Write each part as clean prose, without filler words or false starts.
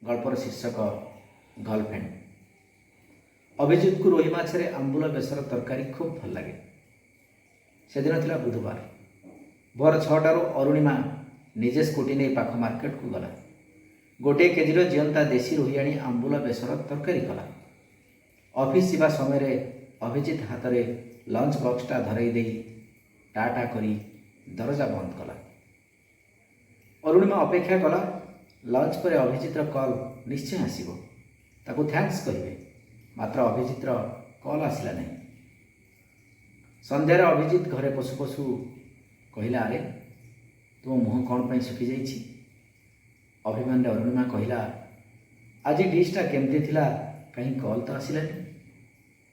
ଗଳ୍ପର ଶୀର୍ଷକ ଗର୍ଲଫ୍ରେଣ୍ଡ। ଅଭିଜିତକୁ ରୋହି ମାଛରେ ଆମ୍ବୁଲ ବେସର ତରକାରୀ ଖୁବ୍ ଭଲ ଲାଗେ। ସେଦିନ ଥିଲା ବୁଧବାର। ଭୋର 6ଟାରୁ ଅରୁଣିମା ନିଜେ ସ୍କୁଟି ନେଇ ପାଖ ମାର୍କେଟକୁ ଗଲା। 1 କେଜିର ଜିଅନ୍ତା ଦେଶୀ ରୋହି ଆଣି ଆମ୍ବୁଲ ବେସର ତରକାରୀ କଲା। ଅଫିସ୍ ଯିବା ସମୟରେ ଅଭିଜିତ ହାତରେ ଲଞ୍ଚ ବକ୍ସଟା ଧରାଇ ଦେଇ ଟା ଟା କରି ଦରଜା ବନ୍ଦ କଲା। ଅରୁଣିମା ଅପେକ୍ଷା କଲା, ଲଞ୍ଚ ପରେ ଅଭିଜିତର କଲ୍ ନିଶ୍ଚୟ ଆସିବ, ତାକୁ thanks କହିବେ। ମାତ୍ର ଅଭିଜିତର କଲ୍ ଆସିଲା ନାହିଁ। ସନ୍ଧ୍ୟାରେ ଅଭିଜିତ ଘରେ ପଶୁ ପଶୁ କହିଲା, "ଆରେ, ତୁମ ମୁହଁ କ'ଣ ପାଇଁ ଶୁଖିଯାଇଛି?" ଅଭିମାନରେ ଅରୁଣିମା କହିଲା, "ଆଜି ଡିଶ୍ଟା କେମିତି ଥିଲା? କାହିଁ କଲ୍ ତ ଆସିଲାନି।"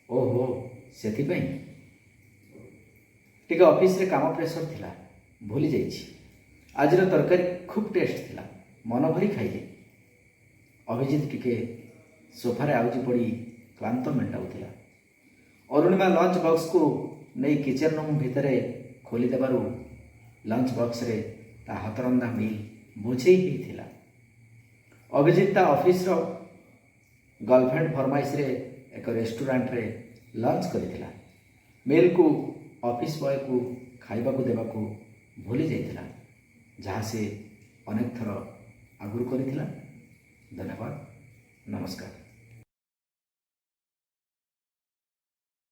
"ଓହୋ, ସେଥିପାଇଁ। ଟିକେ ଅଫିସରେ କାମ ପ୍ରେସର ଥିଲା, ଭୁଲି ଯାଇଛି। ଆଜିର ତରକାରୀ ଖୁବ୍ ଟେଷ୍ଟ ଥିଲା, ମନ ଭରି ଖାଇଲି।" ଅଭିଜିତ ଟିକେ ସୋଫାରେ ଆଉଜି ପଡ଼ି କ୍ଳାନ୍ତ ମେଣ୍ଟାଉଥିଲା। ଅରୁଣିମା ଲଞ୍ଚ ବକ୍ସକୁ ନେଇ କିଚେନ୍ ରୁମ୍ ଭିତରେ ଖୋଲିଦେବାରୁ ଲଞ୍ଚ ବକ୍ସରେ ତା ହାତରନ୍ଧା ମିଲ୍ ବୋଝେଇ ହେଇଥିଲା। ଅଭିଜିତ ତା ଅଫିସର ଗର୍ଲଫ୍ରେଣ୍ଡ ଫରମାଇଶରେ ଏକ ରେଷ୍ଟୁରାଣ୍ଟରେ ଲଞ୍ଚ କରିଥିଲା। ମିଲ୍କୁ ଅଫିସ୍ ବୟକୁ ଖାଇବାକୁ ଦେବାକୁ ଭୁଲି ଯାଇଥିଲା, ଯାହା ସେ ଅନେକ ଥର ଆଗରୁ କରିଥିଲା। ଧନ୍ୟବାଦ, ନମସ୍କାର।